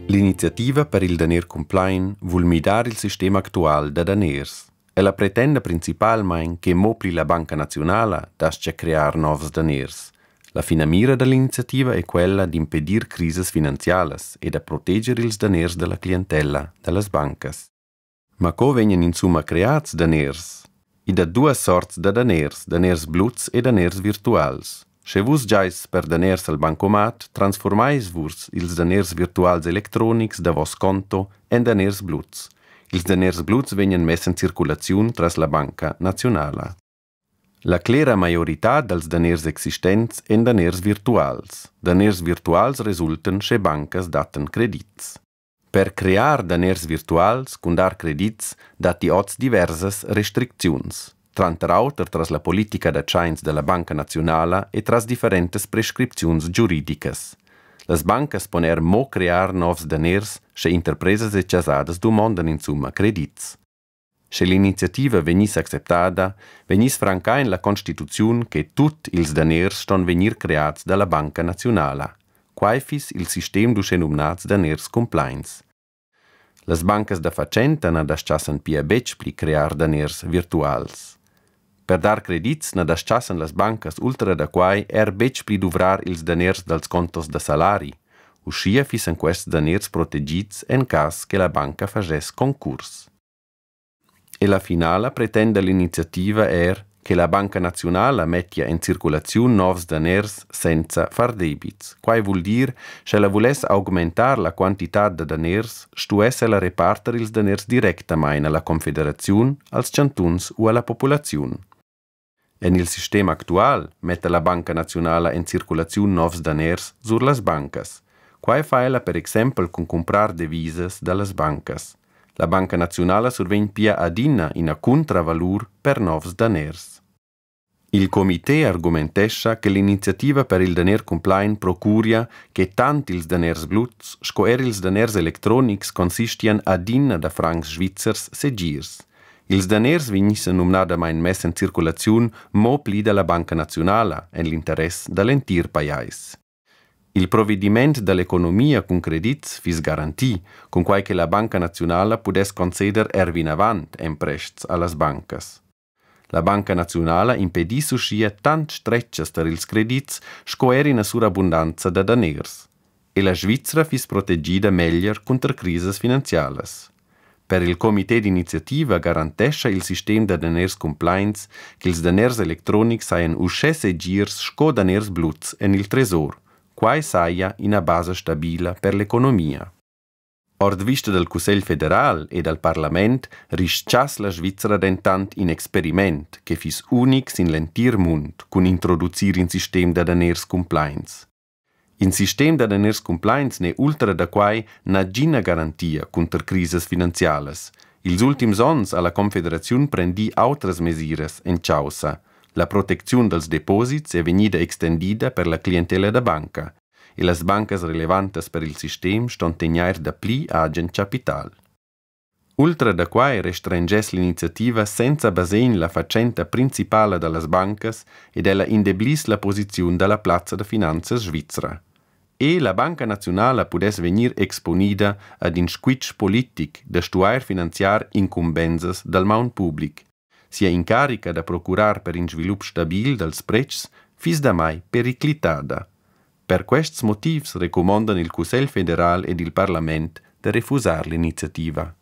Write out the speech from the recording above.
L'iniziativa per il daner cumplain vul midar il sistem actual da daners. Ella pretenda principalmain che mo pli la Banca naziunala dastgia crear novs daners. La finamira da l'iniziativa è quella d'impedir crisas finanzialas e da proteger ils daners da la clientella da las bancas. Ma co vegnan insumma creads daners? I dat duas sorts da daners, daners bluts e daners virtuals. Sche vus giais per daners al bancomat, transfurmais vus ils daners virtuals electronics da voss conto en daners bluts. Ils daners bluts vegnan mess en circulaziun tras la Banca naziunala. La clera maioritad dals daners existents èn daners virtuals. Daners virtuals resultan, sche bancas dattan credits. Per crear daners virtuals cun dar credits datti oz diversas restricziuns, tranter auter tras la politica da tschains da la Banca naziunala e tras differentas prescripziuns giuridicas. Las bancas pon er mo crear novs daners, sche interpresas e chasadas dumondan insumma credits. Sche l'iniziativa vegniss acceptada, vegniss francà en la constituziun che tut ils daners ston vegnir creads da la Banca naziunala. Quai fiss il sistem d'uschenumnads daners cumplains. Las bancas da fatschenta na dastgassan pia betg pli crear daners virtuals. Per dar credits na dastgassan las bancas ultra da quai er betg pli duvrar ils daners dals contos da salari. Uschia fissan quests daners protegids en cas che la banca faschess concurs. E la finala pretenda l'iniziativa er che la Banca naziunala mettia en circulaziun novs daners senza far debits. Quai vul dir, sch'ella vuless augmentar la quantitad da daners, stuess ella reparter ils daners directamain a la Confederaziun, als chantuns u a la populaziun. En il sistem actual metta la Banca naziunala en circulaziun novs daners sur las bancas. Quai fa ella per exempel cun cumprar devisas da las bancas. La Banca naziunala survegn pia adina ina cuntravalur per novs daners. Il comité argumentescha che l'iniziativa per il daner cumplain procuria che tant ils daners bluts sco er ils daners electronics consistian adina da francs svizzers segirs. Ils daners vegnissen numnadamain mess en circulaziun mo pli da la Banca naziunala en l'interess da l'entir pajais. Il provediment da l'economia cun credits fiss garantì, cunquai che la Banca naziunala pudess conceder er vinavant emprests a las bancas. La Banca naziunala impediss uschia tant stretgas tar ils credits sco er ina surabundanza da daners. E la Svizra fiss protegida meglier cunter crisas finanzialas. Per il comité d'iniziativa garantescha il sistem da daners cumplains ch'ils daners electronics sajan uschè segirs sco daners bluts en il tresor. Quai saja ina basa stabila per l'economia. Ord vista dal Cussegl federal e dal parlament ristgass la Svizra dentant in experiment che fiss unic sin l'entir mund cun introducir in sistem da daners cumplains. In sistem da daners cumplains n'è ultra da quai nagina garantia cunter crisas finanzialas. Ils ultims onns ha la Confederaziun prendì autras mesiras en chaussa. La protecziun dals deposits è vegnida extendida per la clientella da banca e las bancas relevantas per il sistem ston tegnair dapli agen chapital. Ultra da quai restrenschess l'iniziativa senza basegn la fatschenta principala da las bancas ed ella indebliss la posiziun da la plazza da finanzas svizra. E la Banca naziunala pudess vegnir exponida ad in squitsch politic da stuair finanziar incumbensas dal maun public. Sia incarica da procurar per in svilup stabil dals pretschs fiss damai periclitada. Per quests motivs recumondan il Cussegl federal ed il parlament da refusar l'iniziativa.